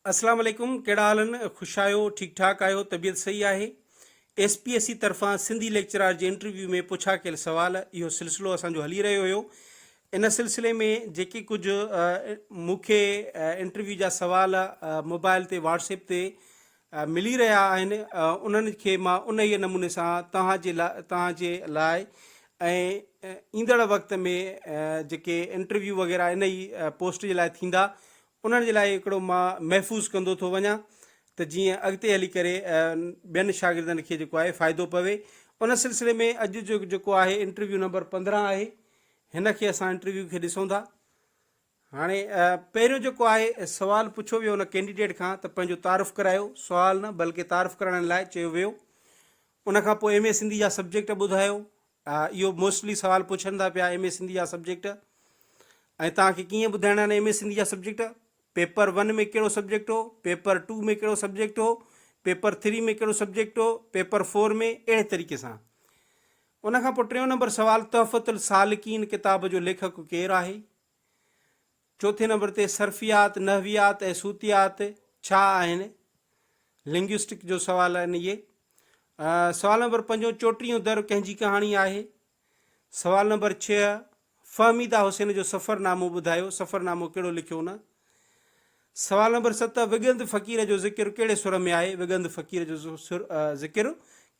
اسلام عليڪم ڪهڙا حال آهن خوش آهيو ٺيڪ ٺاڪ آهيو طبيعت صحيح آهي ايس پي ايس سي طرفان سنڌي ليڪچرار جي انٽرويو ۾ پڇا ڪيل سوال اهو سلسلو اسان جو هلي رهيو هيو ان سلسلي ۾ جيڪي ڪجهه مون کي انٽرويو جا سوال موبائل تي واٽس ايپ تي ملي رهيا آهن انهن کي مان انهيء نموني سان توهان جي لاء توهان جي لاء ۽ ايندڙ وقت ۾ جيڪي انٽرويو وغيره انهي پوسٽ جي لاء ٿيندا انهن جي لاء هڪڙو مان محفوظ ڪندو ٿو وڃان ته جيئن اڳتي هلي ڪري ٻين شاگردن کي جيڪو آهي فائدو پوي. ان سلسلي ۾ اڄ جو جيڪو آهي انٽرويو نمبر 15 آهي هن کي اسان انٽرويو کي ڏسون ٿا. هاڻي پهريون جيڪو آهي سوال پڇيو ويو ان ڪينڊيڊيٽ کان ته پنهنجو تعارف ڪرايو سوال نه بلڪه تعارف ڪرائڻ لاء چيو ويو. ان کان پوء ايم اي سنڌي جا سبجيڪٽ ٻڌايو اهو موسٽلي سوال پڇن ٿا پيا ايم اي سنڌي جا سبجيڪٽ ۽ توهان کي ڪيئن ٻڌائڻا آهن ايم اي سنڌي جا سبجيڪٽ پيپر ون ۾ ڪهڙو سبجيڪٽ هو پيپر ٽو ۾ ڪهڙو سبجيڪٽ هو پيپر ٿري ۾ ڪهڙو سبجيڪٽ هو پيپر فور ۾ اهڙي طريقي سان ان کان پوء ٽيون نمبر سوال تحفت السالڪين ڪتاب جو ليکڪ ڪير آهي چوٿين نمبر تي صرفيات، نحويات ۽ صوتيات ڇا آهن؟ لنگيوسٽڪ جو سوال آهن اهي. سوال نمبر پنجون چوٽيهون در ڪنهن جي ڪهاڻي آهي؟ سوال نمبر ڇهه فهميده حسين جو سفرنامو ٻڌايو، سفرنامو ڪهڙو لکيو هن؟ سوال نمبر ست وڳند فقير جو ذڪر ڪهڙي سر ۾ آهي؟ وڳند فقير جو ذڪر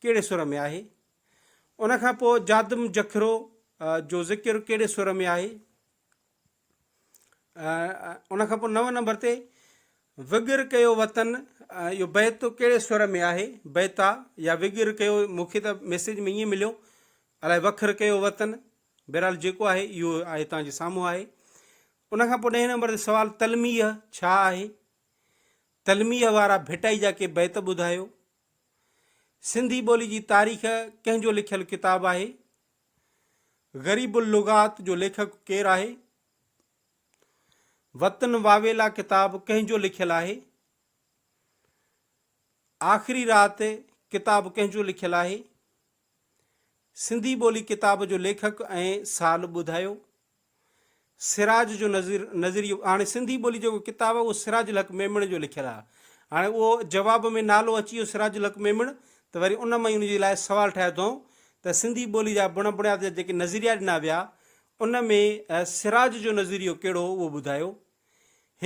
ڪهڙي سر ۾ آهي؟ ان کان پوء جادم جکرو جو ذڪر ڪهڙي سر ۾ آهي؟ ان کان پوء نو نمبر تي وگر ڪيو وطن اهو بيت ڪهڙي سر ۾ آهي بيت آ يا وگر ڪيو مون کي ته ميسيج ۾ ائين مليو الائي وکر ڪيو وطن بهرحال جيڪو آهي اهو آهي توهان جي سامهون آهي ان کان پوء ڏهين نمبر تي سوال تلميح ڇا آهي تلميح وارا ڀٽائي جا ڪي بيت ٻڌايو سنڌي ٻولي جي تاريخ ڪنهن جو لکيل ڪتاب آهي غريب اللغات جو ليکڪ ڪير آهي؟ وطن واويلا ڪتاب ڪنهن جو لکيل آهي؟ آخري رات ڪتاب ڪنهن جو لکيل آهي؟ سنڌي ٻولي ڪتاب جو ليکڪ ۽ سال ٻڌايو. سراج جو نظر نظريو هاڻي سنڌي ٻولي جيڪو ڪتاب آهي اهو سراج الحق ميمڻ جو لکيل آهي هاڻي اهو جواب ۾ نالو اچي ويو سراج الحق ميمڻ ته وري ان مان ئي ان جي لاء سوال ٺاهيو اٿئون ته سنڌي ٻولي جا بڻ بڻياد جا جيڪي نظريا ڏنا ويا ان ۾ سراج جو نظريو ڪهڙو هو اهو ٻڌايو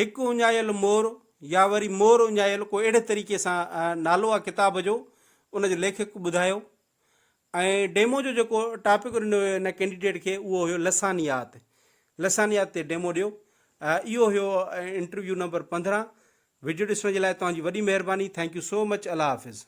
هڪ اڃايل مور يا وري مور اڃايل ڪو اهڙي طريقي سان نالو آهي ڪتاب جو ان جو ليکڪ ٻڌايو ۽ ڊيمو جو جيڪو ٽاپڪ ڏنو ويو هن ڪينڊيڊيٽ کي اهو هيو لسانيات لسانيات تي ڊيمو ڏيو اهو هيو انٽرويو نمبر 15 وڊيو ڏسڻ جي لاء توهان جي وڏي مهرباني thank you so much Allah Hafiz.